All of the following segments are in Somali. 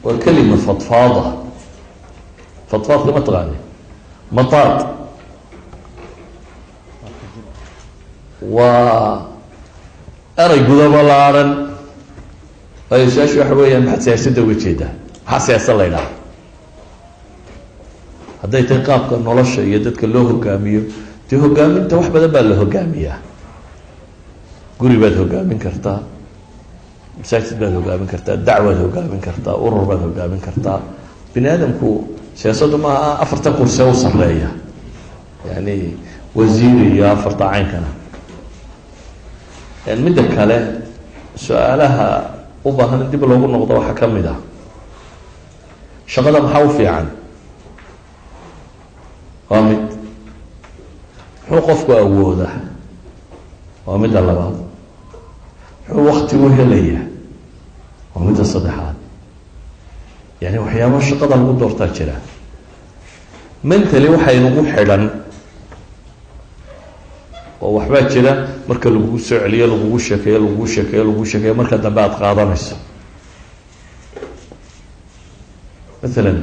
Waa kelima fadfaada. Fadfaadka ma taqaani? Mataad waa erey gudabalaaran. Waayo, su-aashu waxa weeyaan, maxaad siyaasadda uga jeedaa? Maxaa siyaasad la ydhaha? Hadday tahay qaabka nolosha iyo dadka loo hogaamiyo, dee hogaaminta wax badan baa la hogaamiyaa. Guri baad hogaamin kartaa, masaajid baad hogaamin kartaa, dacwaad hogaamin kartaa, urur baad hogaamin kartaa. Bini aadamku siyaasaddu maaha afartan kurse u sareeya, yani wasiir iyo afarta caynkana. Midda kale, su-aalaha u baahan in dib loogu noqdo waxaa ka mid ah: shaqada maxaa u fiican? Waa mid. Muxuu qofku awoodaa? Waa midda labaad. Muxuu wakti u helayaa? Waa midda saddexaad. Yani waxyaaba shaqada lagu doortaa jira. Mentally waxaynugu xidhan oo waxbaa jira marka lagugu soo celiyo, lagugu sheekeeyo, lagugu sheekeeyo, lagugu sheekeeyo, marka dambe aada qaadanayso. Mathalan,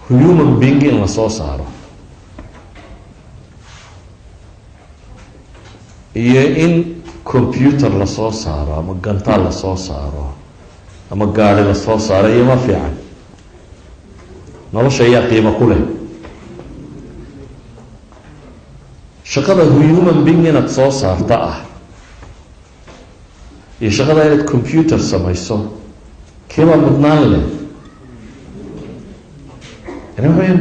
human being in la soo saaro iyo in computer lasoo saaro ama gantaal lasoo saaro ama gaari lasoo saaro iyo ma fiican, nolosha ayaa qiimo ku leh? Shaqada human being inaad soo saarta ah iyo shaqada inaad computer samayso, keebaa mudnaan leh? Yani waxa weya,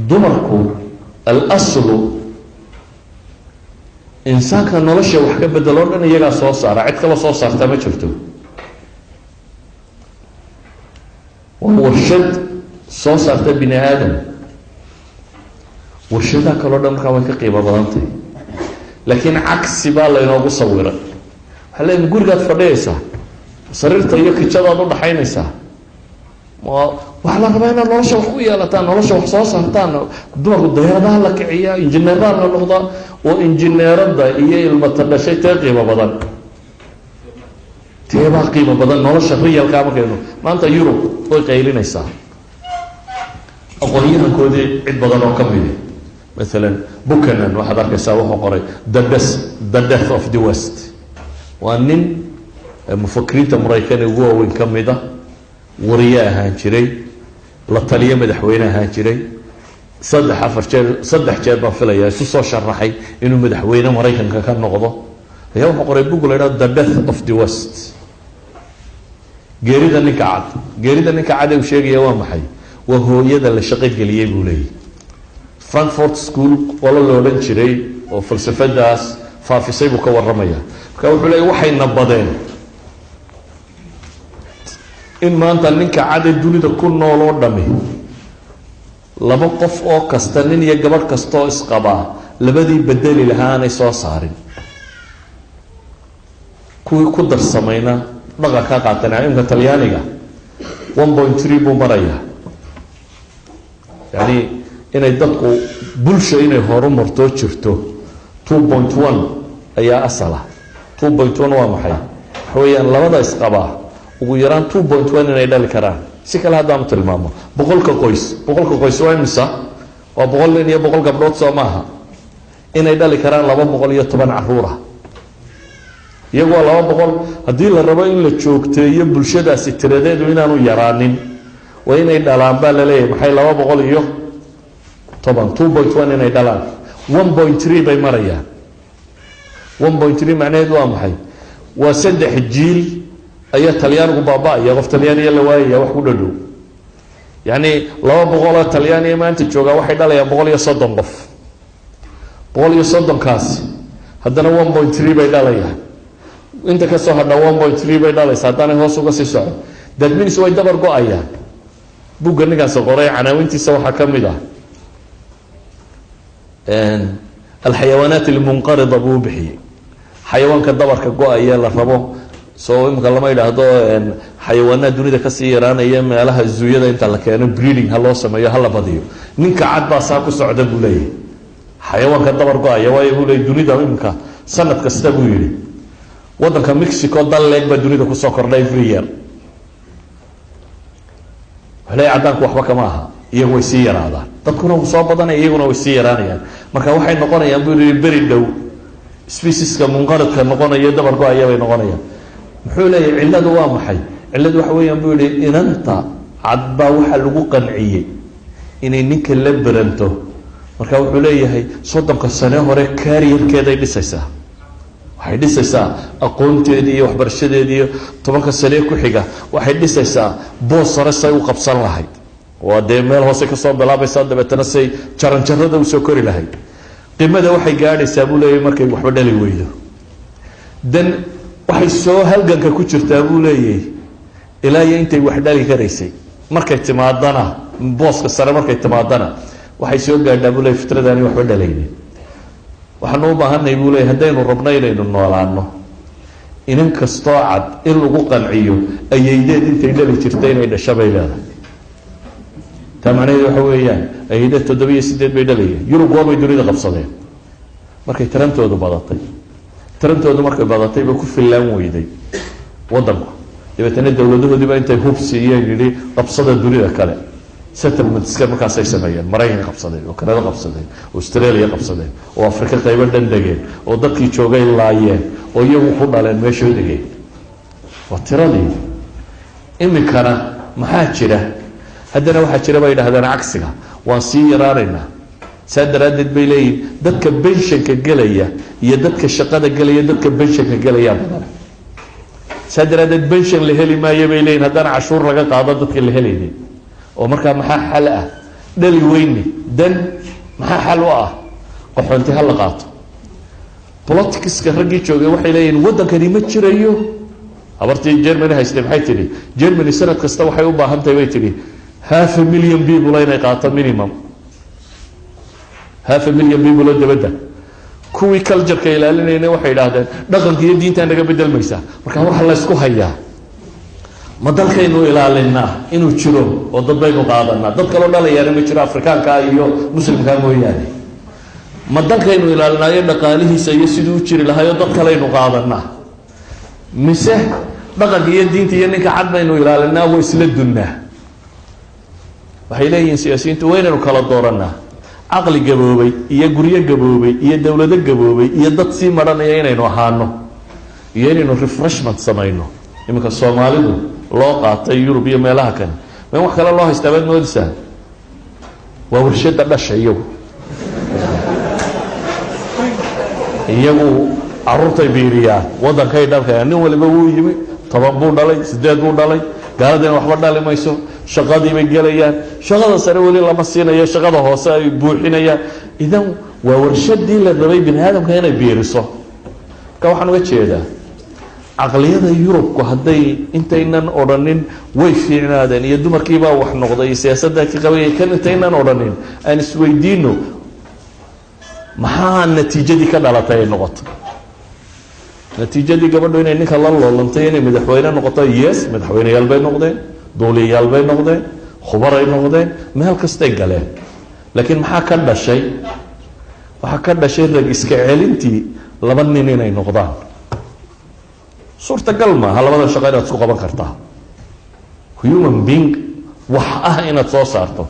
dumarku alaslu insaanka nolosha wax ka bedelo o dhan iyagaa soo saara, cid kaloo soo saartaa ma jirto. Waa warshad soo saarta bini aadam. Warshadaha kaleo dhan markaa way ka qiimo badantahy, laakiin cagsi baa laynoogu sawiray. Waxaa leeya, gurigaad fadhiyaysaa, sariirta iyo kijadaad udhaxaynaysaa. Waxaa la rabaa inaad nolosha wax ku yeelataan, nolosha wax soo saartaan. Dumarku dayaaradaha la kiciyaa, injineeraha la noqdaa. Oo injineerada iyo ilmata dhashay tee qiimo badan? Teebaa qiimo badan nolosha riyalkaa? Markaynu maanta Yurub way qaylinaysaa, aqoon-yahankoodii cid badan oo ka midi, maalan Buchanan, waxaad arkaysaa wuxuu qoray The Death of the West. Waa nin mufakiriinta Maraykan ugu waaweyn ka mid a, wariye ahaan jiray, la taliyo madaxweyne ahaan jiray, saddex afar jeer, saddex jeer baan filaya, isu soo sharaxay inuu madaxweyne Maraykanka ka noqdo, ayaa wuxuu qoray book la idhaha The Death of the West, geerida ninka cad. Geerida ninka cad ee uu sheegaya waa maxay? Waa hooyada la shaqo geliyey, buu leeyahy. Frankfurt School qolo la odhan jiray oo falsafadaas faafisay buu ka warramaya. Marka wuxuu leeyay, waxayna badeen in maanta ninka cad ee dunida ku nool oo dhami laba qof oo kasta, nin iyo gabadh kasta oo isqabaa, labadii bedeli lahaa aanay soo saarin. Kuwii ku darsamayna dhaqan ka qaateen. Imka Talyaaniga 1.3 buu marayaa. Yani inay dadku bulsha inay horumartoo jirto, 2.1 ayaa asala. 2.1 waa maxay? Waxa weeyaan labada isqabaa ugu yaraan 2.1 inay dhali karaan. Si kale haddaanu tilmaamo, 100-ka qoys, 100-ka qoys waa imisa? Waa 100 nin iyo 100 gabdhood, soo maaha? Inay dhali karaan 210 caruura. Iyagu waa 200. Haddii la rabo in la joogteeyo bulshadaasi tiradeedu inaanu yaraanin, waa inay dhalaan baa laleeyahay maxay? 210, 2.1 inay dhalaan. 1.3 bay marayaan. 1.3 macnaheedu waa maxay? Waa saddex jiil ayaa Talyaanigu baaba-aya, qof Talyaaniya la waayaya wax ku dhadhow. Yacni 200-oo Talyaaniya maanta joogaa waxay dhalayaan 130 qof. 130-kaasi haddana 1.3 bay dhalayaan. Inta kasoo hadha 1.3 bay dhalaysa haddaanay hoos uga sii soco. That means way dabar go-ayaan. Bugga ninkaasi qoray canaawintiisa waxaa ka mid ah alxayawaanaat almunqarida buu bixiyey, xayawaanka dabarka go-aya la rabo. Soo imika lama idhaahdo xayawaanaha dunida kasii yaraanaya, meelaha zoo-yada inta la keeno breeding ha loo sameeyo, hala badiyo. Ninka cad baa saa ku socda, buu leeyahay, xayawaanka dabar go-aya. Waayo, buu leeyay, dunida imika sanad kasta, buu yihi, waddanka Mexico dal leeg baa dunida kusoo kordha every year. Wuxuu leeyahy caddaanku waxba kama aha, iyagu way sii yaraadaan, dadkuna wuu soo badanaya, iyaguna way sii yaraanayaan. Marka waxay noqonayaan, buu yihi, beri dhow specieska munqaridka noqonaya, dabar go-aya bay noqonayaan. Muxuu leeyahy? Cilladu waa maxay? Cilladu waxa weeyaan, buu yihi, inanta cad baa waxaa lagu qanciyey inay ninka la beranto. Marka wuxuu leeyahay 30-ka sane hore careerkeeday dhisaysaa, waxay dhisaysaa aqoonteedii iyo waxbarashadeedii, iyo 10-ka sanee ku xiga waxay dhisaysaa boos sare say u qabsan lahayd. Waa dee meel hoose kasoo bilaabaysaa, dabeetana say jaranjarada usoo kori lahayd. Qimada waxay gaadhaysaa, buu leeyahy, markay waxba dhali weydo. Dan waxay soo halganka ku jirtaa, buu leeyahy, ilaa iyo intay wax dhali karaysay. Markay timaadana booska sare, markay timaadana waxay soo gaadhaa, buu leeyay, fitradaani waxba dhalaynin. Waxaanu u baahanay, buu leeyay, haddaynu rabno inaynu noolaano, inan kastoo cad in lagu qanciyo ayeydeed intay dhali jirtay inay dhasho bay leedahay. Taa macnaheedu waxa weeyaan ayeydeed toddoba iyo sideed bay dhalayeen. Yurub waabay dunida qabsadeen markay tarantoodu badatay. Tarantoodu markay badatay bay ku fillaan weyday waddanku. Dabeetana dowladahoodiiba intay hub siiyeen yidhi, "Qabsada dunida kale." Settlementska markaasay sameeyeen. Maraykan qabsadeen oo Kanada qabsadeen, Australia qabsadeen, oo Afrika qaybo dhan degeen, oo dadkii joogay laayeen, oo iyagu ku dhaleen meeshoo degeen. Waa tiradii. Iminkana maxaa jira? Haddana waxaa jira, bay idhahdeen, cagsiga, waan sii yaraanaynaa. Saa daraaddeed bay leeyihin dadka pensionka gelaya iyo dadka shaqada gelaya, dadka pensionka gelayaa badan. Saa daraaddeed pension la heli maayo, bay leeyihin, haddana cashuur laga qaado dadka la helaynin. Oo markaa maxaa xal ah? Dhali weyne, dan maxaa xal u ah? Qaxoonti ha la qaato. Politicska raggii joogay waxay leeyihin waddankani ma jirayo. Habartii Germany haystay maxay tidhi? Germany sanad kasta waxay u baahan tahay, bay tidhi, half a million people inay qaato, minimum half a million people oo dabadda. Kuwii cultureka ilaalinayna waxay idhaahdeen dhaqanka iyo diintaa naga bedelmaysaa. Marka waxaa la ysku hayaa, ma dalkaynu ilaalinaa inuu jiro oo dad baynu qaadanaa? Dad kaloo dhalayaana ma jiro, Afrikaanka iyo Muslimkaa mooyaane. Ma dalkaynu ilaalinaayo dhaqaalihiisa iyo siduu u jiri lahaayoo dad kalaynu qaadanaa, mise dhaqanka iyo diinta iyo ninka cad baynu ilaalinaa, wa isla dunnaa? Waxay leeyihiin siyaasiyiintu waynaynu kala dooranaa caqli gaboobay iyo guryo gaboobay iyo dowlado gaboobay iyo dad sii maranaya inaynu ahaano, iyo inaynu refreshment samayno. Iminka Soomaalidu loo qaatay Yurub iyo meelaha kale, ma in wax kale loo haystaa baad moodaysaa? Waa warshada dhasha. Iyagu caruurtay biiriyaan, waddankay dhalkayaan. Nin waliba wuu yimi, 10 buu dhalay, sideed buu dhalay. Gaaladina waxba dhali mayso. Shaqadii bay gelayaan, shaqada sare weli lama siinayo, shaqada hoose ay buuxinayaan. Idan waa warshadii la rabay bini aadamka inay biiriso. Marka waxaan uga jeedaa, caqliyada Yurubku hadday intaynan odhanin way fiicnaadeen iyo dumarkiibaa wax noqday iyo siyaasadda ka qabay kan, intaynan odhanin aan isweydiino maxaa natiijadii ka dhalatay ay noqoto. Natiijadii gabadhu inay ninka la loolantay inay madaxweyne noqoto, yes, madaxweyneyaal bay noqdeen, duuliyayaal bay noqdeen, khubaray noqdeen, meel kastay galeen. Laakiin maxaa ka dhashay? Waxaa ka dhashay rag iska celintii laba nin inay noqdaan. Suurtagal maaha labada shaqo inaad isku qaban kartaa, human being wax ah inaad soo saarto.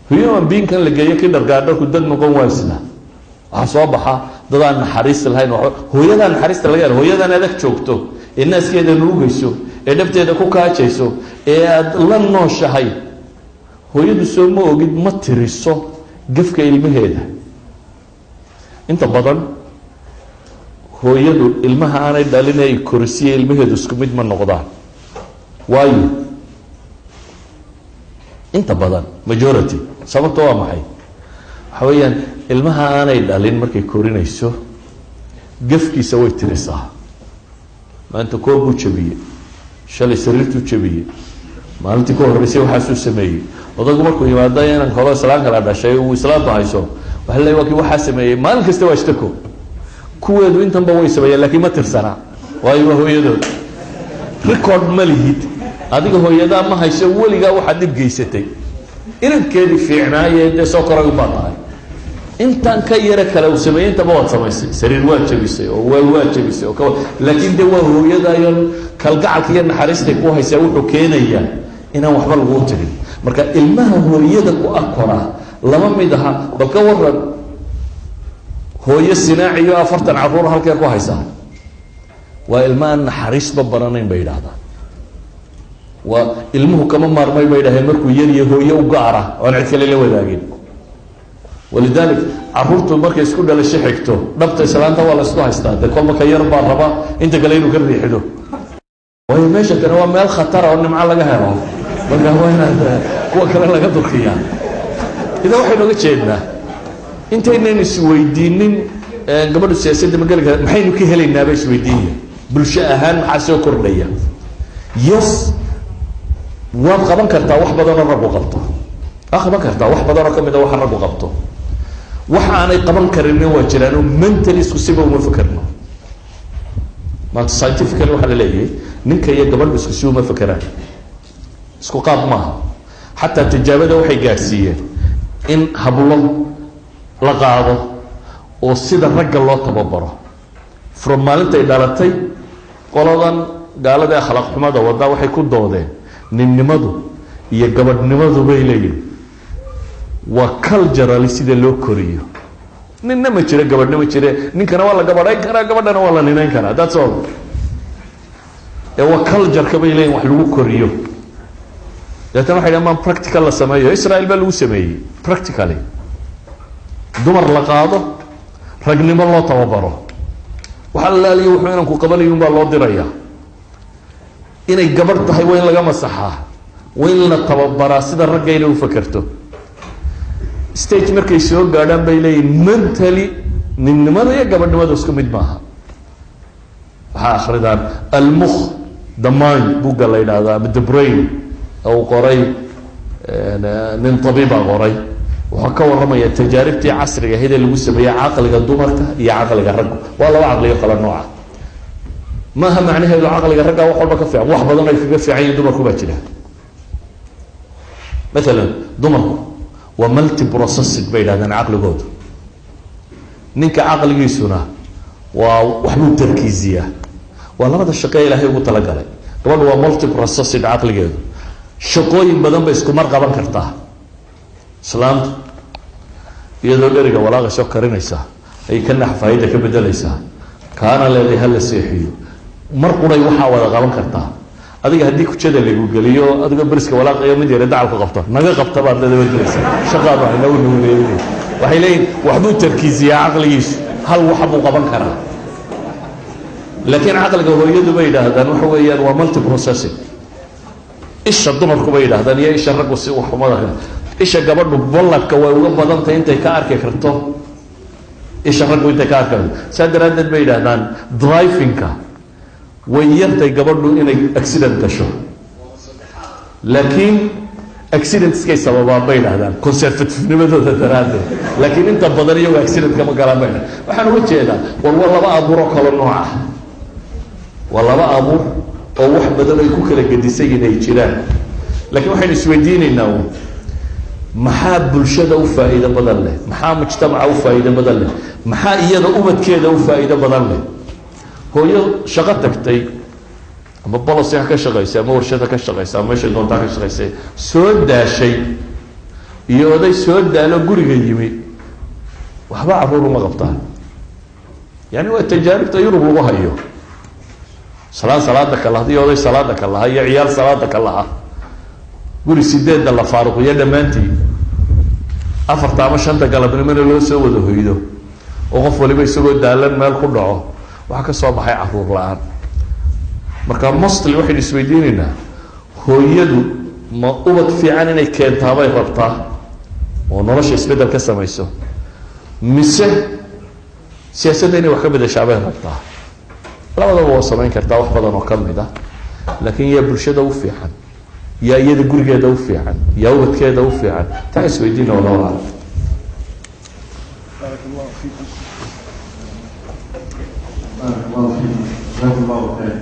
Human being kan la geeyo kindergartenku dad noqon waysna. Waxaa soo baxa dad aan naxariis lahayn. Hooyadaa naxariista laga helo, hooyadan adag joogto ee naaskeeda nuugayso ee dhabteeda ku kaajayso ee aada la nooshahay. Hooyadu, soo ma ogid, ma tiriso gefka ilmaheeda. Inta badan hooyadu ilmaha aanay dhalin ay korisiya ilmaheedu isku mid ma noqdaan. Waayo, inta badan, majority, sababta waa maxay? Waxa weeyaan ilmaha aanay dhalin markay korinayso gefkiisa way tirisaa. Maanta koob buu jabiyey, shalay sariirtuu jabiyey, maalintii ka horreysay waxaasuu sameeyey. Odagu markuu yimaado inan kalo islaan kala dhashay uu islaantu hayso, waxa le waa kii waxaa sameeyey. Maalin kasta waa ishtako. Kuweedu intanba way sameeyeen, laakiin ma tirsanaa, waayo waa hooyadood. Record ma lihid adiga, hooyadaa ma hayso weligaa waxaad dhib geysatay. Inankeedii fiicnaaye dee soo koray ubaa tahay. Intan ka yaro kale uu sameeyey intaba waad samaysay, sariir waa jabisay oo weel waa jabisay oo laakiin de waa hooyadayo, kalgacalka iyo naxariistay ku haysaa wuxuu keenayaa Inaan waxba laguu tirin. Marka ilmaha hooyada ku ag koraa lama mid aha. Bal ka waran hooyo sinaaciyo 40 carruur halkee ku haysaa? Waa ilma aan naxariisba baranayn bay yidhaahdaan. Waa ilmuhu kama maarmay bay yidhahdeen markuu yariyo hooyo u gaara oon cid kale la wadaagin. Walidalik caruurtu markay isku dhalasho xigto, dhabta islaanta waa la isku haystaa. Dee kolba ka yar baa raba inta kale inuu ka riixido, waayo meesha kale waa meel khatara oo nimco laga helo. Marka waa inaad kuwa kale laga durkiyaa. Idan waxaynu oga jeednaa, intaynan isweydiinin gabadhu siyaasadda ma geli kara, maxaynu ka helaynaaba isweydiinya. Bulsho ahaan maxaa soo kordhaya? Yes, waad qaban kartaa wax badanoo raggu qabto. Waad qaban kartaa wax badanoo kamid a waxa raggu qabto. Wax aanay qaban karinna waa jiraanoo mentally isku siba uma fekerno. Maanta scientifically waxaa la leeyahay ninka iyo gabadhu isku si uma fekeraan, isku qaab maaha. Xataa tijaabada waxay gaadhsiiyeen in hablo la qaado oo sida ragga loo tababaro from maalintay dhalatay. Qoladan gaalada akhlaaq xumada wadaa waxay ku doodeen ninnimadu iyo gabadhnimadu, bay leeyihin, waa culturally sida loo koriyo. Ninna ma jiro, gabadhna ma jire. Ninkana waa la gabadhayn karaa, gabadhana waa la ninayn karaa, that's all. Ee waa cultureka, bay leeyihin, wax lagu koriyo. Deetana waxay dhahan maan practical la sameeyo. Israel baa lagu sameeyey practically. Dumar la qaado, ragnimo loo tababaro, waxa la laaliyo wuxuu inanku qabanayo un baa loo dirayaa. Inay gabadh tahay waa in laga masaxaa, waa in la tababaraa sida ragga inay ufakerto. Stage markay soo gaadhaan, bay leeyihin, mentally ninnimada iyo gabadhnimada isku mid maaha. Waxaa akridaan Almukh, The Mind, bugga la yidhaahdo ama The Brain, uu qoray nin tabiiba qoray. Wuxuu ka warramaya tajaaribtii casriga ahayd ee lagu sameeyey caqliga dumarka iyo caqliga raggu. Waa laba caqliyo kala nooca. Maaha macnaheedu caqliga ragga wax walba ka fiican. Wax badan ay kaga fiican yihin dumarku baa jira. Maalan dumarku waa multi processing, bay yidhahdaan, caqligoodu. Ninka caqligiisuna waa waxbuu tarkiiziyaa. Waa labada shaqee ilaahay ugu talagalay. Gabadhu waa multi processing caqligeedu, shaqooyin badan bay isku mar qaban kartaa. Islaamtu iyadoo dheriga walaaqayso, karinaysaa, ay ka naxfaayadda ka bedelaysaa, kaana leedahay hala seexiyo. Mar quray waxaa wada qaban kartaa. Adiga haddii kujada lagu geliyo, adigoo beriska walaaqayo, mid yare dacalku qabto, naga qabta baad leeda, wagelaysa shaqaanu hayna u nuuleeyay. Waxay leeyihin waxbuu tarkiisiyaa caqligiisu, hal wax buu qaban karaa. Laakiin caqliga hooyadu, bay yidhaahdaan, waxa weeyaan waa multi processing. Isha dumarku, bay yidhahdaan, iyo isha raggu si waxumada, isha gabadhu bolladka way uga badantahay intay ka arki karto isha raggu intay ka arki karto. Saa daraaddeed bay yidhahdaan drivingka way yartay gabadhu inay accident gasho, laakiin accidentskay sababaan, bay yidhahdaan, conservativenimadooda daraaddeed. Laakiin inta badan iyagoo accident kama galaan, bay yidhahdaan. Waxaan uga jeedaa, war waa laba abuuroo kala nooc ah, waa laba abuur oo wax badan ay ku kala gedisan yihin ay jiraan. Laakiin waxaynu isweydiinaynaa un maxaa bulshada u faa'iido badan leh, maxaa mujtamaca u faa'iido badan leh, maxaa iyada ubadkeeda u faa'iido badan leh? Hooyo shaqo tagtay, ama policy ha ka shaqaysay, ama warshad ha ka shaqaysay, ama meeshay doontaa ka shaqaysay, soo daashay, iyo oday soo daalo guriga yimi, waxba carruur uma qabtaan. Yani waa tajaaribta Yurub lagu hayo. Salaan salaada ka laha iyo oday salaada ka laha iyo ciyaal salaada ka laha, guri sideedda la faaruqiyo dhammaantii, 4ta ama 5ta galabnimona loo soo wada hoydo, oo qof waliba isagoo daalan meel ku dhaco, waxaa ka soo baxay caruur la-aan. Marka mostly waxaynu isweydiinaynaa, hooyadu ma ubad fiican inay keentaabay rabtaa oo nolosha isbeddel ka samayso, mise siyaasadda inay wax ka bedeshaabay rabtaa? Labadaba waa samayn kartaa wax badan oo ka mid ah. Laakiin yaa bulshada u fiican, yaa iyada gurigeeda u fiican, yaa ubadkeeda u fiican? Taa isweydiina. Wallahu aclam. بارك الله فيكم، بارك الله فيكم، جزاكم الله خير.